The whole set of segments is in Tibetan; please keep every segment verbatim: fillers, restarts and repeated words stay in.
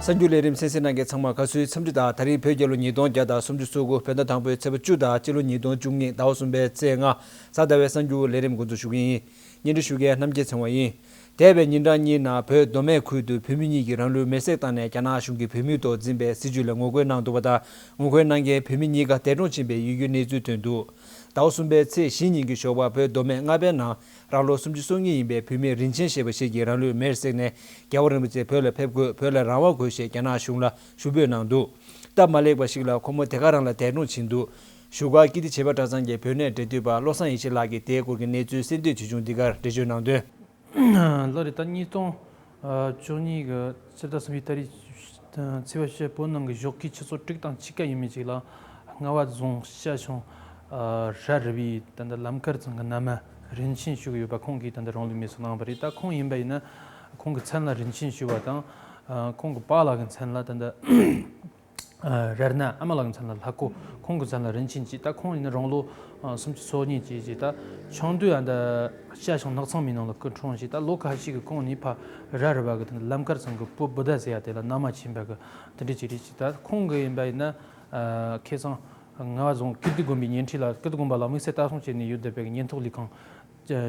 གསར་འགྱུར་ལས་རིམ་གསན་གཟིགས་གནང་མཁན་ཚང་མ་དགའ་བསུའི་འཚམས་འདྲི་དང་། ད་རིང་བོད་རྒྱལ་ལོ་ཉིས་སྟོང་བརྒྱ་དང་སུམ་ཅུ་སོ་དགུ་བོད་ཟླ་དང་པོའི་ཚེས་པ་བཅུ་དང་སྤྱི་ལོ་ཉིས་སྟོང་བཅུ་གཉིས་ཟླ་བ་གསུམ་པའི་ཚེས་ལྔ་གཟའ་ཟླ་བའི་གསར་འགྱུར་ལས་རིམ་འགོ་འཛུགས་ཞུ་གི་ཡིན། སྙན་སྒྲོན་ཞུ་མཁན་རྣམ་རྒྱལ་ཚེ་དབང་ཡིན། འདས་པའི་ཉིན་གྲངས་གཉིས་ནང་བོད་མདོ་སྨད་ཁུལ་དུ་བོད་མི་གཉིས་ཀྱིས་རང་ལུས་མེར་སྲེག་བཏང་ནས་རྒྱ་ནག་གཞུང་གིས་བོད་མིའི་ཐོག་འཛིན་པའི་སྲིད་བྱུས་ལ་ངོ་རྒོལ་གནང་འདུག་པ་དང་། ངོ་རྒོལ་གནང་མཁན་བོད་མི་གཉིས་ཀ་འདས་གྲོངས་ཕྱིན་པའི་ཡིད་སྐྱོའི་གནས་ཚུལ་ཐོན་འདུག་ཟླ་བ་གསུམ་པའི་ཚེས་བཞི་ཉིན་གྱི་ཞོགས་པ་བོད་མདོ་སྨད་རྔ་པའི་ནང་རང་ལོ་སུམ་ཅུ་སོ་གཉིས་ཡིན་པའི་བུད་མེད་རིན་ཆེན་ཞེས་པ་ཞིག་གིས་རང་ལུས་མེར་བསྲེགས་ནས། རྒྱལ་བ་རིན་པོ་ཆེ་བོད་ལ་ཕེབས་དགོས། བོད་ལ་རང་དབང་དགོས་ཞེས་རྒྱ་ནག་གཞུང་ལ་ཞུ་འབོད་གནང་འདུག་སྟབས་མ་ལེགས་པ་ཞིག་ལ་ཁོ་མོ་དེ་ག་རང་ལ་འདས་གྲོངས་ཕྱིན་འདུག་བཞུགས་སྒར་ཀིརྟི་བྱེས་པ་གྲྭ་ཚང་གི་བོད་གནས་འབྲེལ་མཐུད་པ་བློ་བཟང་ཡེ་ཤེས་ལགས་ཀྱིས་དེའི་སྐོར་གྱི་གནས་ཚུལ་གསན་ཐོས་བྱུང་བྱུང་འདི་གར་འགྲེལ་བརྗོད་གནང་དོན། ལོ་རེ་ད་ཉིས་སྟོང་བཅུ་གཉིས་ཀྱི་སྤྱི་ཟླ་གསུམ་པའི་ཏ་རིག་ཚེས་པ་བཞི་བོད་ནང་གི་ཞོགས་ཀའི་ཆུ་ཚོད་དྲུག་དང་ཕྱེད་ཀ་ཡིན་མིན་ཅིག་ལ་རྔ་བ་རྫོང་ཤ་ཆང་ར་རི་བའི་ད་ལྟ་ལམ་དཀར་ཚང་གི་མནའ་མ་རིན་ཆེན་ཞུ་གི་ཡོད་པ། ཁོང་གིས་ད་ལྟ་རང་ལུས་མེར་སྲེག་གནང་བ་རེད། ད་ཁོང་ཡིན་པ་ཡིན་ན་ཁོང་གི་མཚན་ལ་རིན་ཆེན་ཞུ་བ་དང་། ཁོང་གི་པཱ་ལགས་ཀྱི་མཚན་ལ་ད་ལྟ་རར་ན། ཨ་མ་ལགས་ཀྱི་མཚན་ལ་ལྷ་ཀོ། ཁོང་གི་མཚན་ལ་རིན་ཆེན་ཅེས། ད་ཁོང་ཡིན་ན་རང་ལོ་སུམ་ཅུ་སོ་གཉིས་ཅེས་ཅེས། ད་ཆུང་དུས་ཨ་ད་ཤ་ཆང་ནག་ཚང་མའི་ནང་ལ་སྐུ་འཁྲུངས་ཤིང་། ད་ལོ་ཁ་ཤས་ཀྱི་གོང་ནས་ཕ་ར་རི་བ་གི་ད་ལམ་དཀར་ཚང་གི་བུ་བུ་ཟླ་ཟེར་ཡ་དེ་ལ་མནའ་མ་ཕྱིན་པ་གི་དེ་འདྲ་ཅིག་རེད་ཅེས། ད་ཁོང་གི་ཡིན་པ་ཡིན་ན་ཁ་སང་རྔ་བ་རྫོང་ཀིརྟི་དགོན་པའི་ཉེ་འཁྲིས་ལ། ཀིརྟི་དགོན་པ་ལ་དམིགས་བསལ་ལྟ་སྲུང་བྱས་ནས་ཡོད་བསྡད་པའི་ཉེན་རྟོག་ལས་ཁང་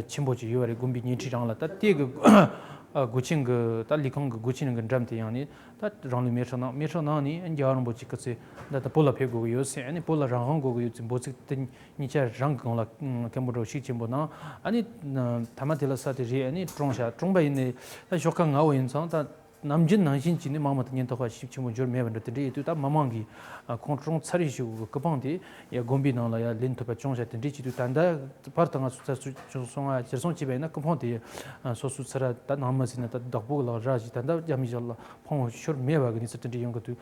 ཆེན་པོ་ཅིག་ཡོད་པ་རེད། དགོན་པའི་ཉེ་འཁྲིས་རང་ལ། ད་དེ་གི་སྒོ་ཆེན་གི་ད་ལས་ཁང་གི་སྒོ་ཆེན་གི་འགྲམ་དེ་ཡང་ནས་ད་རང་ལུས་མེར་སྲེག་གནང་། མེར་སྲེག་གནང་ནས་རྒྱལ་བ་རིན་པོ་ཆེ་སྐུ་ཚེ་ད་ལྟ་བོད་ལ་ཕེབས་དགོས་ཀྱི་ཡོད་ཟེར། ཨ་ནི་བོད་ལ་རང་དབང་དགོས་ཀྱི་ཡོད་ཟེར་འབོད་ཚིག་དེ་གཉིས་ཆ་རང་གི་སྒང་ལ་སྐད་འབོད་འདྲ་བོ་ཤུགས་ཆེན་པོ་གནང་། ཨ་ནི་མཐའ་མ་དེ་ལ་ས་དེ་རེད། ཨ་ནི་གྲོངས་ཤག་གྲོངས་པ་ཡིན་ནའི་ད་ཞོགས་ཁ་སྔ་བོ་ཡིན་ཙང་ད། ནམ་རྒྱུན་ནང་བཞིན་བྱས་ནས་དམག་མི་དང་ཉེན་རྟོག་པ་ཞིབ་ཆེན་པོ་འབྱོར་མེད་པ་འདྲ་དེ་འདྲ་ཡོད་དུས། ད་མི་མང་གིས་ཁོང་གྲོངས་ཚར་རེ་ཞུ་དགོས་ཀྱི་སྐུ་པང་དེ་ཡ་དགོན་པའི་ནང་ལ་ཡ་ལེན་ཐུབ་པ་བྱུང་ཤག་དེ་འདྲ་བྱེད་དུས་ད་ལྟ་བར་དུ་ང་ཚོ་ཚ་སུ་བྱུང་སོང་ང་། སྤྱིར་བཏང་བྱས་པ་ཡིན་ན་སྐུ་པང་དེ་སོ་སོའི་ཚུར་ར་ད་ནང་མི་ཟིན་ན་ད་བདག་པོ་ལ་རག་བཞིན་ད་ལྟ་རྒྱ་མི་ཞིག་ལ་ཕོང་ཤོར་མེད་པ་གི་གནས་ཚུལ་དེ་འདྲ་ཡོང་གི་འདུག་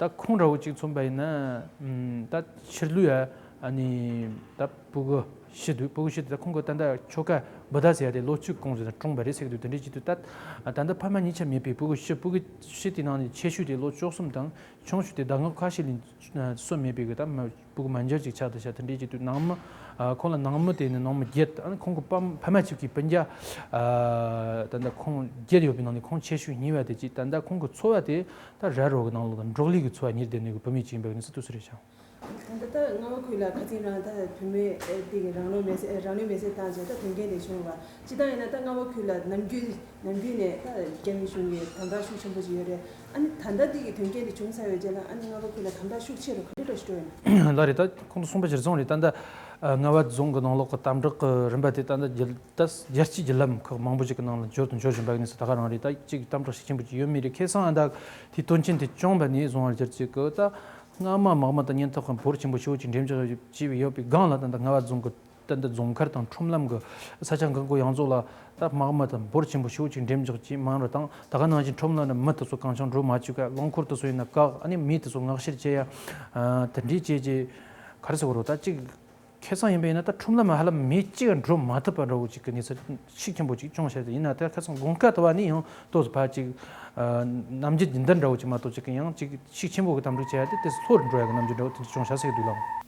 ད་ཁོང་འདྲ་བོ་གཅིག་མཚོན་པ་ཡིན་ན་ད་ཕྱིར་ལུས་ཡ། ཨ་ནི་ད་སྤུ་གུ་ཤི་འདུག་སྤུ་གུ་ཤི་འདུག་ད་ཁོང་གི་ད་ལྟ་ཁྱོ་ག་བུ་ཟླ་ཟེར་ཡ་དེ་ལོ་བཅུ་གོང་ཟེར་ན་གྲོངས་པ་རེད་ཟེར་གི་འདུག་དེ་འདྲ་བྱེད་དུས་ད་ད་ལྟ་ཕ་མ་གཉིས་ཆ་མེད་པའི་སྤུ་གུ་ཤི། སྤུ་གུ་ཤི་དེ་ནང་ནས་ཆེ་ཤོས་དེ་ལོ་བཅུ་གསུམ་དང་ཆུང་ཤོས་དེ་ཟླ་ངོ་ཁ་ཤས་ལས་སུ་མེད་པའི་གི་ད་མ་སྤུ་གུ་མ་འབྱོར་ཅིག་ཆགས་འདུག་ཤག་དེ་འདྲ་བྱེད་དུས་ནང་མི་ཁོང་ལ་ནང་མི་དེ་ནི་ནང་མི་བརྒྱད། ཨ་ནི་ཁོང་གི་ཕ་ཕ་མ་གཅིག་གིས་སྤུན་ཀྱག་ད་ལྟ་ཁོང་བརྒྱད་ཡོད་པའི་ནང་ནས་ཁོང་ཆེ་ཤོས་གཉིས་པ་དེ་གཅིག་ད་ལྟ་ཁོང་གི་འཚོ་བ་དེ་ད་ར་རོ་གི་ནང་ལོགས་ད་འབྲོག་གླིང་གི་འཚོ་བ་གཉེར་བསྡད་ནས་གི་བུད་མེད་ཅིག་ཡིན་པའི་གནས་ཚུལ་དེ་སུ་རེད་ཤག་ད་ལྟ་རྔ་བ་ཁུལ་ལ་ཁ་སང་རང་ད་བུད་མེད་ཨེ་དེ་གི་རང་ལུས་མེར་སྲེག་རང་ལུས་མེར་སྲེག་བཏང་བྱས་ད་དོན་རྐྱེན་དེ་བྱུང་བ། སྤྱིར་བཏང་ཡིན་ན་ད་རྔ་བ་ཁུལ་ལ་ནམ་རྒྱུན་ནམ་རྒྱུན་ནས་ད་རྒྱ་མི་གཞུང་གིས་དམ་དྲག་ཤུགས་ཆེན་པོ་ཞིག་ཡོད་རེད། ཨ་ནི་ད་ལྟ་དེ་གི་དོན་རྐྱེན་དེ་བྱུང་ཚར་བའི་རྗེས་ལ་ཨ་ནི་རྔ་བ་ཁུལ་ལ་དམ་དྲག་ཤུགས་ཆེ་རུ་ག་འདྲ་འགྲོ་ཞིག་འགྲོ་ཡིན། ལགས་རེད། ད་ཁོང་ཚོ་གསུངས་པ་གཞིར་བཟུང་རེད། ད་ལྟ་རྔ་བ་རྫོང་གི་ནང་ལོགས་ཀྱི་དམ་དྲག་གི་རིམ་པ་དེ་ད་ལྟ་རྒྱལ་ད་རྒྱལ་སྤྱིའི་བརྒྱུད་ལམ་ཁག་མང་པོ་ཞིག་གི་ནང་ལ་འབྱོར་དང་འབྱོར་བཞིན་པ་གི་གནས་ཚུལ་ད་ག་རང་རེད། ད་གཅིག་དམ་དྲག་ཤུགས་ཆེན་པོ་ཅིག་ཡོད་མེད་རེད། ཁ་སང་ཨ་ད་དེའི་དོན་རྐྱེན་དེ་བྱུང་བ་ནས་བཟུང་བར་བསྒྱུར་བཅོས་ཀྱི་ད། སྔ་མ་དམག་མི་དང་ཉེན་རྟོག་པ་འབོར་ཆེན་པོ་ཞེ་པོ་ཅིག་འགྲེམས་འཇོག་བྱས་ཡོད་པའི་སྒང་ལ། ད་ལྟ་རྔ་བ་རྫོང་གི་ད་ལྟ་རྫོང་མཁར་དང་ཁྲོམ་ལམ་གི་ས་ཆ་འགག་སྒོ་ཡོངས་རྫོགས་ལ་ད་དམག་མི་དང་འབོར་ཆེན་པོ་ཞེ་པོ་ཅིག་འགྲེམས་འཇོག་བྱས། མང་རུ་དང་ད་ག་ནང་བཞིན་ཁྲོམ་ལམ་ནས་མི་དེ་ཚོ་གང་བྱུང་འགྲོ་མ་བཅུག་ག་རླངས་འཁོར་དེ་ཚོ་ཡིན་ན་བཀག་ཨ་ནི་མི་དེ་ཚོ་མངགས་བཤེར་བྱེད་ཡ་དེ་འདྲའི་བྱས་རྗེས་ག་རེ་ཟེར་དགོས་རེད། ད་གཅིག་ཁ་སང་ཡིན་པ་ཡིན་ན་ད་ཁྲོམ་ལམ་ཧ་ལམ་མི་གཅིག་འགྲོ་མ་ཐུབ་པ་འདྲ་བོ་ཅིག་གི་གནས་ཚུལ་ཤུགས་ཆེན་པོ་ཅིག་བྱུང་བྱས་ཏེ། ཡིན་ན་ད་ཁ་སང་དགོང་ཁ་དུ་བ་ནས་ཡང་ཏོག་ཙམ་ཕར་ཅིག་ནམ་རྒྱུན་རྒྱུན་ལྡན་འདྲ་བོ་ཅིག་མ་གཏོགས་ཅིག་གི་ཡང་ཅིག་ཤུགས་ཆེན་པོ་གི་དམ་དྲག་བྱས་ཏེ་དེ་ལྷོ་རུ་འགྲོ་ཡ་གི་ནམ་རྒྱུན་འདྲ་བོ་དེ་འདྲ་བྱུང་བཞག་ཟེར་གི་འདུག་ལགས།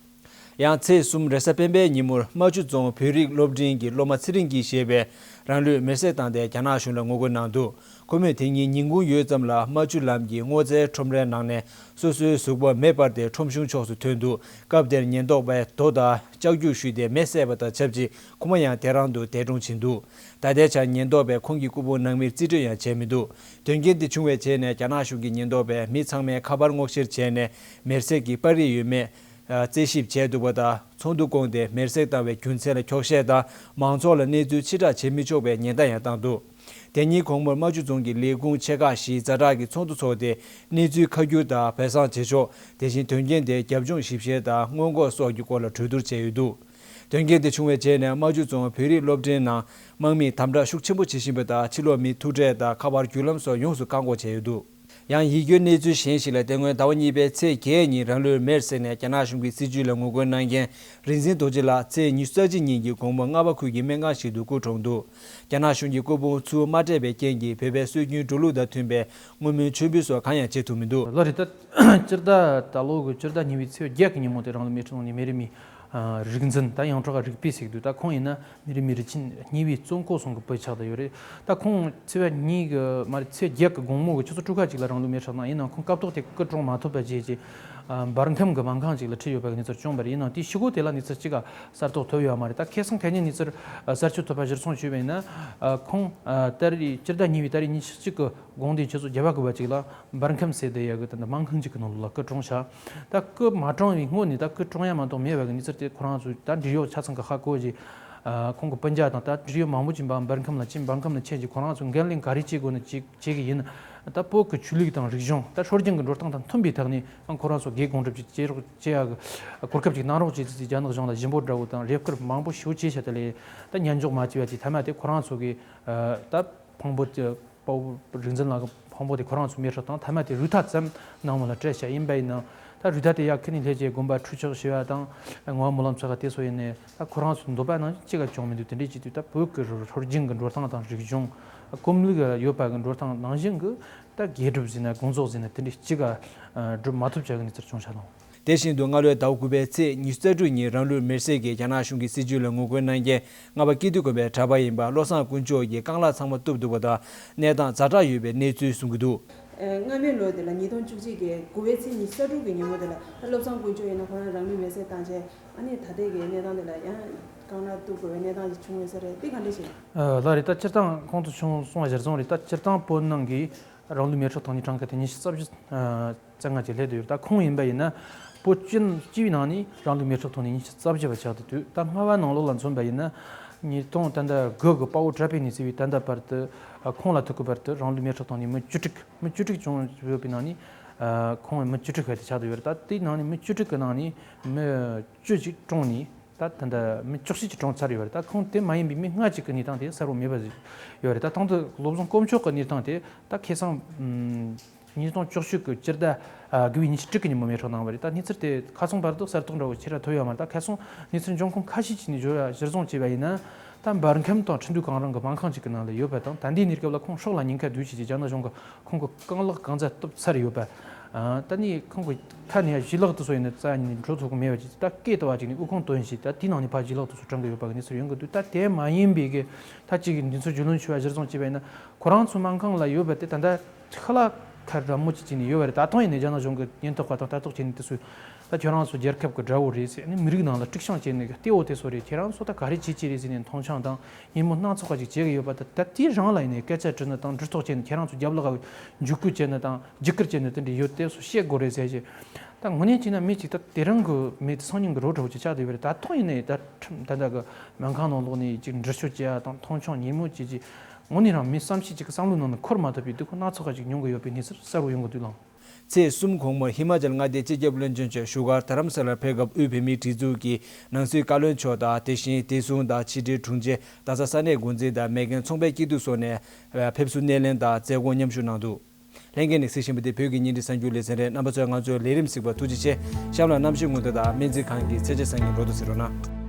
ཡང་ཚེས་གསུམ་རེས་གཟའ་སྤེན་པའི་ཉིན་མོར་རྨ་ཆུ་རྫོང་བོད་རིགས་སློབ་འབྲིང་གི་སློབ་མ་ཚེ་རིང་སྐྱིད་ཞེས་པས་རང་ལུས་མེར་སྲེག་བཏང་སྟེ་རྒྱ་ནག་གཞུང་ལ་ངོ་རྒོལ་གནང་འདུག་ཁོ་མོས་དེ་ཉིན་ཉིན་གུང་ཡོལ་ཙམ་ལ་རྨ་ཆུ་ལམ་གྱི་སྔོ་ཚལ་ཁྲོམ་རའི་ནང་ནས་སོ་སོའི་གཟུགས་པོ་མེ་སྤར་ཏེ་ཁྲོམ་གཞུང་ཕྱོགས་སུ་ཐོན་འདུག་སྐབས་དེར་ཉེན་རྟོག་པས་རྡོ་དང་ལྕགས་རྒྱུག་གཞུས་ཏེ་མེ་བསད་པ་དང་ཆབས་ཅིག་ཁོ་མོ་ཡང་དེ་རང་དུ་འདས་གྲོངས་ཕྱིན་འདུག་ད་ལྟའི་ཆར་ཉེན་རྟོག་པས་ཁོང་གི་སྐུ་ཕུང་ནང་མིར་རྩིས་སྤྲོད་ཡང་བྱས་མི་འདུག་དོན་རྐྱེན་འདི་བྱུང་བའི་རྗེས་ནས་རྒྱ་ནག་གཞུང་གི་ཉེན་རྟོག་པས་མི་ཚང་མའི་ཁ་པར་སྔོག་བཤེར་བྱས་ནས་མེར་སྲེག་གི་པར་རིས་ཡོད་མེད་རྩད་ཞིབ་བྱས་འདུག་པ་དང་། ཚོགས་འདུ་བསྐོངས་ཏེ་མེར་སྲེག་བཏང་བའི་རྒྱུ་མཚན་ལ་འཁྱོག་བཤད་དང་མང་ཚོགས་ལ་གནས་ཚུལ་ཕྱིར་བསྒྲགས་བྱེད་མི་ཆོག་པའི་ཉེན་བརྡ་ཡང་བཏང་འདུག་དེ་ཉིན་དགོང་མོར་རྨ་ཆུ་རྫོང་གི་ལས་ཁུངས་ཆེ་ཁག་བཞིའི་ཛ་དྲག་གི་ཚོགས་འདུ་འཚོགས་ཏེ་གནས་ཚུལ་ཁ་བསྒྱུར་དང་སྦས་གསང་བྱེད་ཕྱོགས། དེ་བཞིན་དོན་རྐྱེན་དེ་རྒྱབ་ལྗོངས་ཞིབ་བཤེར་དང་སྔོན་འགོག་སོགས་ཀྱི་སྐོར་ལ་གྲོས་བསྡུར་བྱས་ཡོད་འདུག་དོན་རྐྱེན་དེ་བྱུང་བའི་རྗེས་ནས་རྨ་ཆུ་རྫོང་བོད་རིགས་སློབ་འབྲིང་ནང་དམག་མིས་དམ་དྲག་ཤུགས་ཆེན་པོ་བྱེད་བཞིན་པ་དང་། ཕྱི་ལོགས་མིའི་ཐུག་འཕྲད་དང་ཁ་པར་བརྒྱུད་ལམ་སོགས་ཡོངས་སུ་བཀག་འགོག་བྱས་ཡོད་འདུག་ཡང་ཡིད་སྐྱོའི་གནས་ཚུལ་གཞན་ཞིག་ལ། དེ་སྔོན་ཟླ་བ་གཉིས་པའི་ཚེས་བརྒྱད་ཉིན་རང་ལུས་མེར་སྲེག་ནས་རྒྱ་ནག་གཞུང་གི་སྲིད་བྱུས་ལ་ངོ་རྒོལ་གནང་མཁན་རིག་འཛིན་རྡོ་རྗེ་ལགས་ཚེས་ཉི་ཤུ་རྩ་གཅིག་ཉིན་གྱི་དགོང་མོ་རྔ་པ་ཁུལ་གྱི་སྨན་ཁང་ཞིག་ཏུ་སྐུ་གྲོངས་འདུག་རྒྱ་ནག་གཞུང་གིས་སྐུ་ཕུང་ཚུར་མ་སྤྲད་པའི་རྐྱེན་གྱིས་བོད་པའི་སྲོལ་རྒྱུན་འགྲོ་ལུགས་དང་མཐུན་པའི་བསྔོ་སྨོན་མཆོད་འབུལ་སོགས་གང་ཡང་བྱེད་ཐུབ་མི་འདུག་ལགས་རེད། ད་སྤྱིར་བདག་ད་ལོ་གི་སྤྱིར་བདག་ཉེ་བའི་ཚེས་བརྒྱད་ཀྱི་ཉིན་མོ་དེ་རང་ལུས་མེར་སྲེག་གནང་ནས་མི་རེ་མིས་ རིག་འཛིན་ད་ཡོངས་གྲགས་རིག་པའི་ཟེར་གི་འདུག་ད་ཁོང་ཡིན་ན་མི་རིགས་མི་རིགས་ཆེན་གཉིས་པའི་གཙོ་འགོ་སོང་གི་བུ་ཆགས་བསྡད་ཡོད་རེད། ད་ཁོང་ཚེས་པ་གཉིས་གི་མ་རེད། ཚེས་བརྒྱད་གི་དགོང་མོ་གི་ཆུ་ཚོད་དྲུག་ཁ་ཅིག་ལ་རང་ལུས་མེར་སྲེག་བཏང་། ཡིན་ནའང་ཁོང་སྐབས་ཐོག་དེ་སྐུ་གྲོངས་མ་ཐུབ་པ་བྱས་ཀྱི་འབར་ཁམས་ཀྱི་སྨན་ཁང་ཅིག་ལ་ཁྲིད་ཡོད་པ་གི་གནས་ཚུལ་བྱུང་བ་རེད། ཡིན་ནའང་དེའི་ཕྱི་གོ་དེ་ལ་གནས་ཚུལ་གཅིག་ག་གསར་གཏོད་ཐུབ་ཡོད་མ་རེད། ད་ཁ་སང་གད་སྙིགས་གནས་ཚུལ་གསར་ཤོས་ཐོབ་པ་གཞིར་བཟུང་བྱས་པ་ཡིན་ན། ཁོང་ད་རེས་སྤྱི་ཟླ་གཉིས་པའི་ད་རེས་ཉི་ཤུ་གཅིག་གི་དགོང་དག་ཆུ་ཚོད་བརྒྱད་པ་དགུ་པ་ཅིག་ལ་འབར་ཁམས་ཟེར་བསྡད་ཡག་གི་ད་ལྟ་སྨན་ཁང་ཅིག་གི་ནང་ལོགས་ལ་སྐུ་གྲོངས་ཤག་ད་སྐུ་མ་གྲོངས་པའི་སྔོན་ནས་ད་སྐུ་གྲོངས་ཡ་མ་གཏོགས་མེད་པ་གི་གནས་ཚུལ་དེ་ཁོ་རང་ཚོས་ད་འབྲེལ་ཡོད་ཆ་ཚང་གི་ཧ་གོ་རྗེས། ཁོང་གི་སྤུན་ཀྱག་དང་ད་འབྲེལ་ཡོད་མང་པོ་ཅིག་འབར་འབར་ཁམས་ལ་ཕྱིན། འབར་ཁམས་ལ་ཕྱིན་རྗེས་ཁོ་རང་ཚོས་འགན་ལེན་ག་རེ་བྱེད་དགོས་ན་བྱེད་བྱེད་གི་ཡིན། ད་བོད་ཀྱི་ཆོས་ལུགས་དང་རིག་གཞུང་ད་སྲོལ་རྒྱུན་གྱི་འགྲོ་སྟངས་དང་མཐུན་པའི་ཐོག་ནས་ཁོ་རང་ཚོ་དགེ་སྒོམ་སྒྲུབ་ཀྱི་བྱེད་རོགས་བྱེད་ཡག་གི་གོ་སྐབས་ཅིག་གནང་རོགས་བྱེད་ཟེར་ཏེ་རྒྱ་ནག་གཞུང་ལ་ཞུ་འབོད་འདྲ་བོ་དང་རེ་སྐུལ་མང་པོ་ཞེ་པོ་བྱས་བྱས། དེ་ལས་ད་ཉན་འཇོག་མ་བྱས་པ་དེ་མཐའ་མ་དེ་ཁོ་རང་ཚོ་གི་ད་ཕུང་པོ་དེ་དཔའ་བོ་རིག་འཛིན་ལགས་ཀྱི་ཕུང་པོ་དེ་ཁོ་རང་ཚོ་མེ་སྲེག་བཏང་། མཐའ་མ་དེ་རུ་ཐག་ཙམ་ནང་མོ་ལ་སྤྲད་བཞག་ཡིན་པ་ཡིན་ན། ད་རུ་ཐག་དེ་ཡར་ཁུར་ནས་སླེབས་རྗེས་དགོན་པ་ཁྲུས་ཆོག་ཞུ་བ་དང་བསྔོ་བ་སྨོན་ལམ་ཚོགས་ཀ་དེ་ཚོ་ཡིན་ནས། ད་ཁོ་རང་ཚོ་འདོད་པ་ནང་བཞིན་གཅིག་ག་བྱུང་མི་འདུག་དེ་འདྲའི་བྱེད་དུས་ད་བོད་ཀྱི་སྲོལ་རྒྱུན་གྱི་འགྲོ་སྟངས་དང་རིག་གཞུང་། ཀུན་ལུགས་ཡོད་པ་གི་འགྲོ་སྟངས་ནང་བཞིན་གྱི་ད་དགེ་སྒྲུབ་ཟེར་ན་དགོངས་རྫོགས་ཟེར་ན་དེ་འདྲའི་གཅིག་ག་སྒྲུབ་མ་ཐུབ་བྱ་གི་གནས་ཚུལ་བྱུང་ཤག་ལགས། དེ་བཞིན་དུ་སྔ་ལོའི་ཟླ་བ་དགུ་པའི་ཚེས་ཉི་ཤུ་རྩ་དྲུག་ཉིན་རང་ལུས་མེར་སྲེག་གིས་རྒྱ་ནག་གཞུང་གི་སྲིད་བྱུས་ལ་ངོ་རྒོལ་གནང་མཁན་རྔ་པ་སྐྱིད་སྡུག་དགོན་པའི་གྲྭ་པ་ཡིན་པ་བློ་བཟང་དཀོན་མཆོག་གི་རྐང་ལག་ཚང་མ་གཏུབ་འདུག་པ་དང་། གནས་སྟངས་ཛ་དྲག་ཡོད་པའི་གནས་ཚུལ་གསུང་གི་འདུག་སྔ་མའི་ལོ་དེ་ལ་ཉིས་སྟོང་བཅུ་གཅིག་གི་དགུ་པའི་ཚེས་ཉི་ཤུ་རྩ་དྲུག་གི་ཉིན་མོ་དེ་ལ་ད་བློ་བཟང་དཀོན་མཆོག་ཡིན་ན་ཁོ་རང་རང་ལུས་མེར་སྲེག་བཏང་རྗེས། ཨ་ནི་ད་ལྟའི་གི་གནས་སྟངས་དེ་ལ་ཡང་རྐང་ལག་གཏུབ་དགོས་པའི་གནས་སྟངས་ཤིག་བྱུང་ཡོད་ས་རེད། དེ་ག་འདྲ་ཞིག་ལགས་རེད། ད་སྤྱིར་བཏང་ཁོང་ཚོ་བྱུང་སོང་བ་གཞིར་བཟུང་རེད། ད་སྤྱིར་བཏང་བོད་ནང་གི་རང་ལུས་མེ་སྲེག་གཏོང་མཁན་གྲངས་ཀ་དེ་ཉི་ཤུ་རྩ་བཞི་རྩ་ལྔ་ཅིག་སླེབས་བསྡད་ཡོད། ད་ཁོང་ཡིན་པ་ཡིན་ན་བོད་སྤྱི་སྤྱི་པའི་ནང་ནས་རང་ལུས་མེ་སྲེག་གཏོང་ནས་ཉི་ཤུ་རྩ་བཞི་པ་ཆགས་བསྡད་འདུག་ད་སྔ་བ་ནང་ལོགས་ལ་མཚོན་པ་ཡིན་ན་ཉིས་སྟོང་ད་ལྟ་དགུ་གི་དཔའ་བོ་གྲགས་པའི་གནས་ཚུལ་བའི་ད་ལྟ་བར་དུ་ཁོང་ལ་ཐུག་གི་བར་དུ་རང་ལུས་མེ་སྲེག་གཏོང་ནས་མི་བཅུ་དྲུག་མི་བཅུ་དྲུག་བྱུང་ཡོད་པའི་ནང་ནས་ཁོང་མི་བཅུ་དྲུག་ག་དེ་ཆགས་བསྡད་ཡོད་རེད། ད་དེའི་ནང་ནས་མི་བཅུ་དྲུག་གི་ནང་ནས་མི་བཅུ་ཅིག་གྲོངས་ནས། ད་ད་ལྟ་མི་བཅུ་བཞི་ཅིག་གྲོངས་ཚར་ཡོད་རེད། ད་ཁོང་དེ་མ་ཡིན་པའི་མི་ལྔ་ཅིག་གི་གནས་སྟངས་དེ་གསལ་པོ་མེད་པ་ཡོད་རེད། ད་དང་དུ་བློ་བཟང་དཀོན་མཆོག་གི་གནས་སྟངས་དེ་ད་ཁ་སང་ཉིས་སྟོང་བཅུ་བཞི་གི་སྤྱི་ཟླ་དགུ་པའི་ཉི་ཤུ་དྲུག་གི་ཉིན་མོ་མེ་སྲེག་གནང་བ་རེད། ད་གནས་ཚུལ་དེ་ཁ་སང་བར་དུ་གསལ་སྟོན་འདྲ་བོ་ཆེ་ར་ཐོབ་ཡོད་མ་རེད། ད་ཁ་སང་གནས་ཚུལ་འབྱུང་ཁུངས་ཁ་ཤས་ཅིག་ནས་བརྗོད་ཡ་གཞིར་བཟུང་བྱས་པ་ཡིན་ན། ད་འབར་ཁམས་དང་ཁྲིན་ཏུའུ་གངས་རིའི་སྨན་ཁང་ཅིག་གི་ནང་ལ་ཡོད་པ་དང་། ད་ལྟའི་གནས་སྐབས་ལ་ཁོང་སྲོག་ལ་ཉེན་ཁ་འདུག་ཅེས་ཀྱི་རྒྱ་ནག་གཞུང་གིས་ཁོང་གི་རྐང་ལག་རྐང་རྩ་གཏུབ་ཚར་ཡོད་པ། ཨ། ད་ནི་ཁོང་གི་ཁ་ནས་བྱིན་རླབས་དེ་ཚོ་ཡིན་ན་རྩ་ནས་འགྲོ་ཐུབ་ཀྱི་མེད་པ་ཅིག་ད་སྐད་བཏང་བ་ཅིག་ནས་དབུགས་ཕུང་བཏོན་བྱས། ད་དེའི་ནང་ནས་ཕར་བྱིན་རླབས་དེ་ཚོ་སྐྲངས་ཀྱི་ཡོད་པ་གི་གནས་ཚུལ་ཡོང་གི་འདུག་ད་དེ་མ་ཡིན་པའི་གི་ད་ཅིག་གི་འདི་ཚོ་རྒྱུས་ལོན་བྱས་པ་གཞིར་བཟུང་བྱས་པ་ཡིན་ན། ཁོ་རང་ཚོ་སྨན་ཁང་ལ་ཡོད་པ་དེ་ད་ལྟ་ཁ་ལག་ཁ་ར་མོ་ཅིག་བྱས་ནས་ཡོད་པ་རེད། ད་དུང་ཡིན་ནའི་རྒྱ་ནག་གཞུང་གི་ཉེན་རྟོག་པ་དང་ལྟ་རྟོག་བྱས་ནས་དེ་ཚོས་ད་ཁྱོད་རང་ཚོ་རྒྱལ་ཁབ་ཀྱི་དགྲ་བོ་རེད་ཟེར། ཨ་ནི་མི་རིགས་ནང་ལ་དཀྲུག་ཤིང་བྱས་ནས་གཏེ་བོ་དེ་ཚོ་རེད། ཁྱེད་རང་ཚོ་ད་ག་རེ་བྱེད་ཀྱི་རེད་ཟེར་ནས་མཐོང་ཆུང་དང་ཉིན་མོ་སྣ་ཚོགས་པ་ཅིག་བྱེད་ཀྱི་ཡོད་པ་དེ། ད་དེ་རང་ལ་ཡིན་ནའི་སྐད་ཆ་དྲིས་ནི་དང་འདྲི་རྟོག་བྱས་ནས་ཁྱེད་རང་ཚོ་རྒྱབ་ལོགས་ལ་འཇུག་སྐུལ་བྱས་ནི་དང་འཇིགས་སྐུལ་བྱས་ནི་དེ་འདྲ་ཡོད། དེ་ཚོ་བཤད་དགོས་རེད་ཟེར་བྱས། ད་དངོས་གནས་བྱས་ན་མི་གཅིག་ད་དེ་རིང་གི་མི་དེ་སང་ཉིན་གི་རོ་འདྲ་བོ་ཅིག་ཆགས་བསྡད་ཡོད་རེད། ད་དུང་ཡིན་ནའི་ད་ད་ལྟ་གི་སྨན་ཁང་ནང་ལོགས་ནས་ཅིག་འདྲི་གཅོད་བྱེད་ཡ་དང་མཐོང་ཆུང་ཉིན་མོ་བྱེད་ཀྱི། དངོས་གནས་རང་མི་བསམ་ཤེས་ཅིག་གི་བསམ་བློ་ནང་ནས་འཁོར་མ་ཐུབ་པའི་སྡུག་ཁུར་སྣ་ཚོགས་པ་ཅིག་མྱོང་གི་ཡོད་པའི་གནས་ཚུལ་གསལ་པོ་ཡོང་གི་འདུག་ལགས། ཚེས་གསུམ་དགོང་མོར་ཧི་མ་ཅལ་མངའ་སྡེའི་སྤྱི་ཁྱབ་བློན་ཆེན་མཆོག་བཞུགས་སྒར་རྡ་རམ་ས་ལར་ཕེབས་སྐབས། དབུས་བོད་མིའི་སྒྲིག་འཛུགས་ཀྱི་ནང་སྲིད་བཀའ་བློན་མཆོག་དང་། དེ་བཞིན་བདེ་སྲུང་དང་ཕྱི་དྲིལ་དྲུང་ཆེ། རྡ་ས་ས་གནས་འགོ་འཛིན་དང་མེས་རྒྱལ་ཚོང་པའི་སྐྱིད་སྡུག་སོགས་ནས་ཕེབས་བསུ་སྣེ་ལེན་དང་མཛད་སྒོ་མཉམ་ཞུགས་གནང་འདུག་ལྷན་རྒྱས་ནས་གཟིགས་བཞིན་པ་འདི་བོད་ཀྱི་བརྙན་འཕྲིན་གསར་འགྱུར་ལེ་ཚན་རེད། རྣམ་པ་ཚོས་ང་ཚོའི་ལས་རིམ་གཟིགས་པར་ཐུགས་རྗེ་ཆེ། གཤམ་ལ་གནམ་གཤིས་སྔོན་བརྡ་དང་སྨན་རྩིས་ཁང་གི་ཚེས་ཆ་གསར་རྙིང་འགྲོ་དུ་གཟིགས་རོགས་གནང་།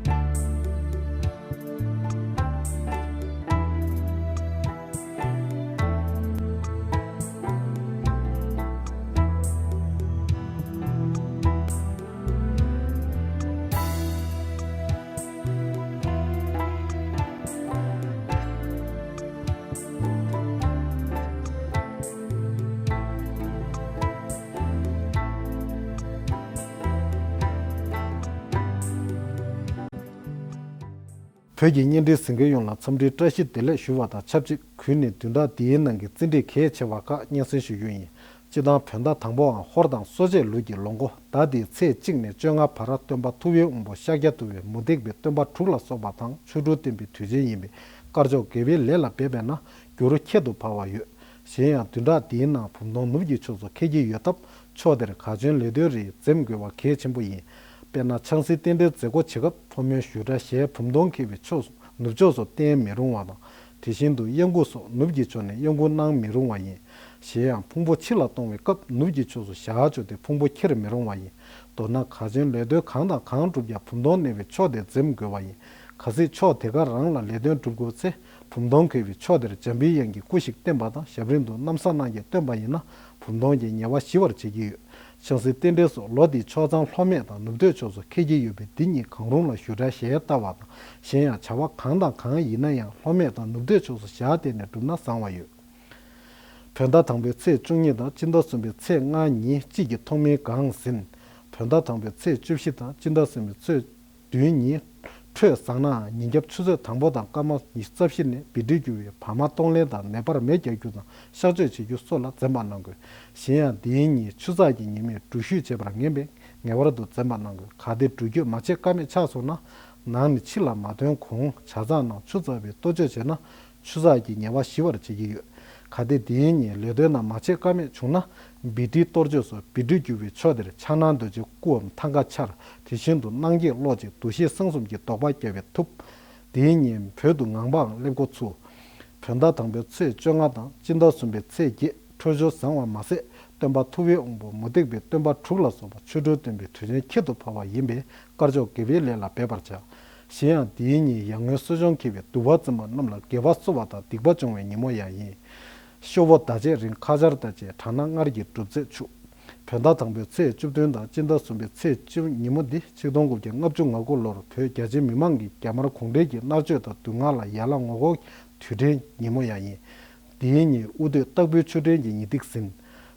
བོད་ཀྱི་བརྙན་འཕྲིན་གཟིགས་མཁན་ཡོངས་ལ་འཚམས་འདྲིའི་བཀྲ་ཤིས་བདེ་ལེགས་ཞུ་བ་དང་ཆབས་ཅིག་གུས་ནས་བདུན་ཕྲག་འདིའི་ནང་གི་རྩིས་འབྲས་གལ་ཆེ་བ་ཁག་སྙན་སེང་ཞུ་རྒྱུ་ཡིན། སྤྱིར་བཏང་བོད་ཟླ་དང་པོའམ་ཧོར་དང་གསོ་དཔྱད་ལུགས་ཀྱི་ལོ་འགོ་ཟླ་འདིའི་ཚེས་གཅིག་ནས་བཅོ་ལྔ་བར་སྟོན་པ་ཐུབ་པའི་དབང་པོ་ཤཱཀྱ་ཐུབ་པས་མུ་སྟེགས་པའི་སྟོན་པ་དྲུག་ལ་སོགས་པ་དང་ཆོ་འཕྲུལ་བསྟན་པའི་དུས་ཆེན་ཡིན་པས། དཀར་ཕྱོགས་དགེ་བའི་ལས་ལ་འབད་པས་ན་འགྱུར་ཁྱད་དུ་འཕགས་པ་ཡོད། གཞན་ཡང་བདུན་ཕྲག་འདིའི་ནང་བུམ་སྡོང་ནུབ་ཀྱི་ཕྱོགས་སུ་འཁེལ་གྱི་ཡོད་སྟབས། ཕྱོགས་དེར་གར་བྱོན་ལས་དོན་རིགས་འཛེམ་དགོས་པ་གལ་ཆེན་པོ་ཡིན། དཔེར་ན་ཆང་སའི་རྟེན་འབྲེལ་མཛད་སྒོ་བྱེད་སྐབས་ཕོ་མོའི་བཞུགས་གྲལ་ཞལ་བུམ་སྡོང་འཁེལ་བའི་ཕྱོགས་སུ་ནུབ་ཕྱོགས་སུ་བསྟན་མི་རུང་བ་དང་། དེ་བཞིན་དུ་གཡང་འགུགས་སོགས་ནུབ་ཀྱི་ཕྱོགས་ནས་གཡང་འགུགས་གནང་མི་རུང་བ་ཡིན། གཞན་ཡང་ཕུང་པོ་ཕྱི་ལ་གཏོང་བའི་སྐབས་ནུབ་ཀྱི་ཕྱོགས་སུ་ཞལ་བཅུག་སྟེ་ཕུང་པོ་འཁྱེར་མི་རུང་བ་ཡིན། མདོར་ན་གར་བྱོན་ལས་དོན་གང་དང་གང་བསྒྲུབ་ཀྱང་བུམ་སྡོང་གནས་པའི་ཕྱོགས་དེ་འཛེམ་དགོས་པ་ཡིན། གལ་སྲིད་ཕྱོགས་དེ་ག་རང་ལ་ལས་དོན་སྒྲུབ་དགོས་ཚེ། བུམ་སྡོང་འཁེལ་བའི་ཕྱོགས་དེར་འཇམ་པའི་དབྱངས་ཀྱི་སྐུ་ཞིག་བསྟན་པ་དང་ཞབས་རིམ་དུ་གནམ་ས་སྣང་བརྒྱད་བཏོན་པ་ཡིན་ན་བུམ་སྡོང་གི་ཉེ་བ་ཞི་བར་བྱེད་ཀྱི་ཡོད། ཆང་སའི་རྟེན་འབྲེལ་སོགས་ལོ་འདིའི་ཕྱོགས་མཚམས་ལྷོ་སྨད་དང་ནུབ་སྟོད་ཕྱོགས་སུ་འཁེལ་གྱི་ཡོད་པས། འདི་གཉིས་གང་རུང་ལ་ཞུ་དག་ཞལ་བལྟ་བ་དང་། གཞན་ཡང་བྱ་བ་གང་དང་གང་ཡིན་ན་ཡང་ལྷོ་སྨད་དང་ནུབ་སྟོད་ཕྱོགས་སུ་ཞལ་བལྟས་ནས་བསྒྲུབས་ན་བཟང་བ་ཡོད། བོད་ཟླ་དང་པོའི་ཚེས་བཅུ་གཉིས་དང་སྤྱི་ཟླ་གསུམ་པའི་ཚེས་ལྔ་གཉིས་དཔྱིད་ཀྱི་ཐོག་མའི་གངས་ཟིན། བོད་ཟླ་དང་པོའི་ཚེས་བཅུ་བཞི་དང་སྤྱི་ཟླ་གསུམ་པའི་ཚེས་བདུན་ཉིན་འཕྲོད་བཟང་ནའང་ཉིན་རྒྱབ་ཆུ་ཚོད་དང་པོ་དང་སྐར་མ་ཉི་ཤུ་རྩ་བཞི་ནས་སྦིས་འབྲུ་རྒྱུ་བའི་བར་མ་གཏོང་ལེན་དང་ནད་པར་མེ་རྒྱག་རྒྱུ་དང་གཤག་བཅོས་བྱེད་རྒྱུ་སོགས་ལ་འཛེམ་པ་གནང་དགོས། གཞན་ཡང་འདིའི་ཉིན་ཆུ་ཚགས་ཀྱི་ཉི་མས་འགྲུལ་བཞུད་བྱེད་པར་ངེས་པས་ངེས་པར་དུ་འཛེམ་པ་གནང་དགོས། གལ་ཏེ་འགྲུལ་སྐྱོད་མ་བྱེད་ཀ་མེད་ཆགས་སོང་ན། ནང་ནས་ཕྱི་ལ་མ་ཐོན་གོང་ཇ་ཚགས་ནང་ཆུ་བཙགས་པའི་གཏོ་བཅོས་བྱས་ན། ཆུ་ཚགས་ཀྱི་ཉེས་པ་ཞི་བར་བྱེད་ཀྱི་ཡོད། གལ་ཏེ་དེའི་ཉིན་ལས་དོན་རྣམས་མ་བྱེད་ཀ་མེད་བྱུང་ན། སྦིས་འབྲུའི་གཏོར་བཅོས་སོགས་སྦིས་འབྲུ་རྒྱུ་བའི་ཕྱོགས་དེར་ཕྱག་ན་རྡོ་རྗེ་སྐུའམ་ཐང་ག་འཕྱར། དེ་བཞིན་དུ་སྣང་བརྒྱད་གློག་ཅིག་འདུ་ཤེས་གསང་གསུམ་གྱི་བཟློག་པ་བརྒྱབ་པས་ཐུབ། དེའི་ཉིན་བོད་དུ་ངང་པའང་སླེབས་འགོ་ཚུགས། བོད་ཟླ་དང་པོའི་ཚེས་བཅོ་ལྔ་དང་སྤྱི་ཟླ་གསུམ་པའི་ཚེས་བརྒྱད་འཕྲོད་སྦྱོར་བཟང་བ་མ་ཟད། སྟོན་པ་ཐུབ་པའི་དབང་པོ་མུ་སྟེགས་པའི་སྟོན་པ་དྲུག་ལ་སོགས་པ་ཆོ་འཕྲུལ་སྟོན་པའི་དུས་ཆེན་ཁྱད་དུ་འཕགས་པ་ཡིན་པས། དཀར་ཕྱོགས་དགེ་བའི་ལས་ལ་འབད་པར་བྱ། གཞན་ཡང་འདིའི་ཉིན་ཡར་ངོའི་གསོ་སྦྱོང་འཁེལ་བའི་དུ་བ་འཛིན་པ་རྣམས་ལ་དགེ་བ་བསུ་བ་དང་སྡིག་པ་སྦྱོང་བའི་ཉིན་མོ་ཡང་ཡིན། ཤོ་བོ་ཟླ་ཕྱེད་རིང་ཁ་ཆར་དང་བཅས་གྲང་ན་སྔར་གྱི་གྲུབ་ཚད་འཕྱུགས། བོད་ཟླ་དང་པོའི་ཚེས་བཅུ་བདུན་དང་སྤྱི་ཟླ་གསུམ་པའི་ཚེས་བཅུ་ཉིན་མོ་འདི་ཆིག་སྟོང་དགུ་བརྒྱ་ལྔ་བཅུ་ང་དགུ་ལོར་བོད་རྒྱ་ཆེའི་མི་མང་གིས་རྒྱ་དམར་གུང་ཁྲན་གྱི་མནར་གཅོད་དང་སྡུག་བསྔལ་ལ་ཡར་ལངས་ངོ་རྒོལ་དུས་དྲན་ཉིན་མོ་ཡང་ཡིན། འདིའི་ཉིན་དབུ་སྟོད་སྟག་ཕུའི་ཆུ་ཕྲན་གྱི་ཉི་ཐིག་ཟིན།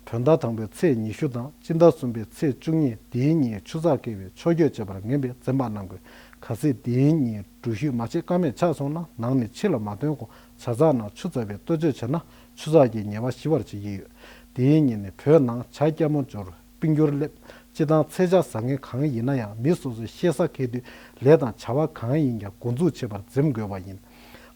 བོད་ཟླ་དང་པོའི་ཚེས་ཉི་ཤུ་དང་སྤྱི་ཟླ་གསུམ་པའི་ཚེས་བཅུ་གཉིས་འདིའི་ཉིན་ཆུ་ཚགས་བཀལ་བའི་ཕྱོགས་བསྐྱོད་བྱེད་པར་ངེས་པས་འཛེམ་པ་གནང་དགོས། གལ་སྲིད་འདིའི་ཉིན་འགྲུལ་བཞུད་མ་བྱེད་ཀ་མེད་ཆགས་སོང་ན་ནང་ནས་ཕྱི་ལ་མ་ཐོན་གོང་ཇ་ཚགས་ནང་ཆུ་བཙགས་པའི་གཏོ་བཅོས་བྱས་ན་ཆུ་ཚགས་ཀྱི་ཉེས་པ་ཞི་བར་བྱེད་ཀྱི་ཡོད། འདིའི་ཉིན་ནི་བོད་ནང་ཇ་སྐྱ་མོ་འབྱོར། སྤུན་འགྱུར་སླེབས། སྤྱི་བཏང་ཚེས་ཆ་བཟང་ངན་གང་ཡིན་ན་ཡང་མི་སོ་སོའི་གཤེད་གཟའ་འཁེལ་དུས་ལས་དང་བྱ་བ་གང་ཡིན་ཀྱང་འགོ་འཛུགས་བྱེད་པར་འཛེམ་དགོས་པ་ཡིན།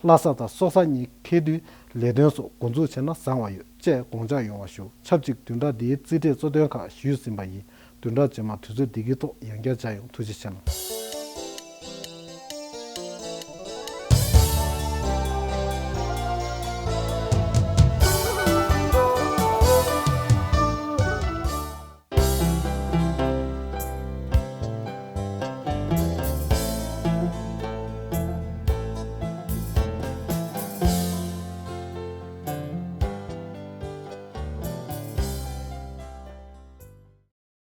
བླ་གཟའ་དང་སྲོག་གཟའ་གཉིས་འཁེལ་དུས་ལས་དོན་སོགས་འགོ་འཛུགས་བྱས་ན་བཟང་བ་ཡོད་ཅེས་དགོངས་འཇགས་ཡོང་བ་ཞུ། ཆབས་ཅིག་བདུན་ཕྲག་འདིའི་རྩིས་ཁྲའི་གཙོ་དོན་ཁག་ཞུས་ཟིན་པ་ཡིན། བདུན་ཕྲག་རྗེས་མ་དུས་ཚོད་འདི་གའི་ཐོག་ཡང་བསྐྱར་མཇལ་ཡོང་། ཐུགས་རྗེ་ཆེ་གནང་།